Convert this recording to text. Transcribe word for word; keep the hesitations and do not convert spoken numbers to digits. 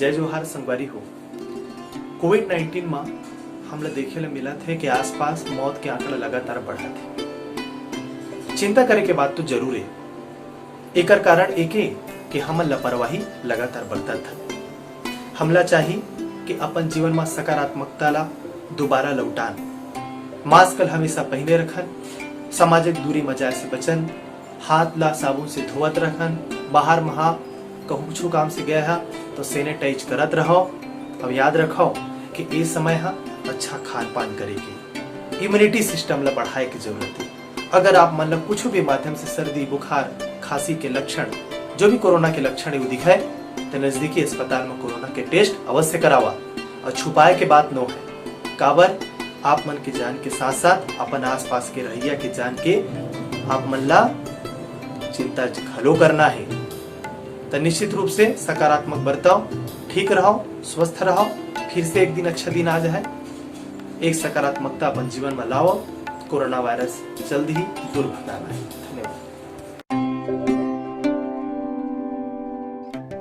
जय जोहार संगवारी हो। कोविड नाइनटीन म हमला देखे ल मिलत हे कि आसपास मौत के आंकड़ा लगातार बढ़त हे। चिंता करे के बात तो जरूर हे, एकर कारण एके कि हमन लापरवाही लगातार बरतत हन। हमला चाही कि अपन जीवन म सकारात्मकता ला दोबारा लौटान। मास्क ल हमेशा पहिने रखन, सामाजिक दूरी म जाए से बचन, हाथ ला साबुन से धोवत रखन, बाहर म हा कहूँ कुछु काम से गए हा तो सैनिटाइज करत रहव। अब याद रखव कि ए समय हा अच्छा खान पान करे के, इम्यूनिटी सिस्टम ला बढ़ाए के जरूरत हे। अगर आप मन ला कुछु भी माध्यम से सर्दी, बुखार, खांसी के लक्षण, जो भी कोरोना के लक्षण हे, वो दिखय, तो नजदीकी अस्पताल में कोरोना के टेस्ट अवश्य करावा। और छुपाए के बात नो हे, काबर आप मन के जान के साथ साथ अपन आसपास के रहइया के जान के आप मन ला चिंता घलो करना हे। तो निश्चित रूप से सकारात्मक बरतव, ठीक रहव, स्वस्थ रहव। फिर से एक दिन अच्छा दिन आ जाए, एक सकारात्मकता अपन जीवन में लाओ। कोरोना वायरस जल्द ही दूर भगाना हे।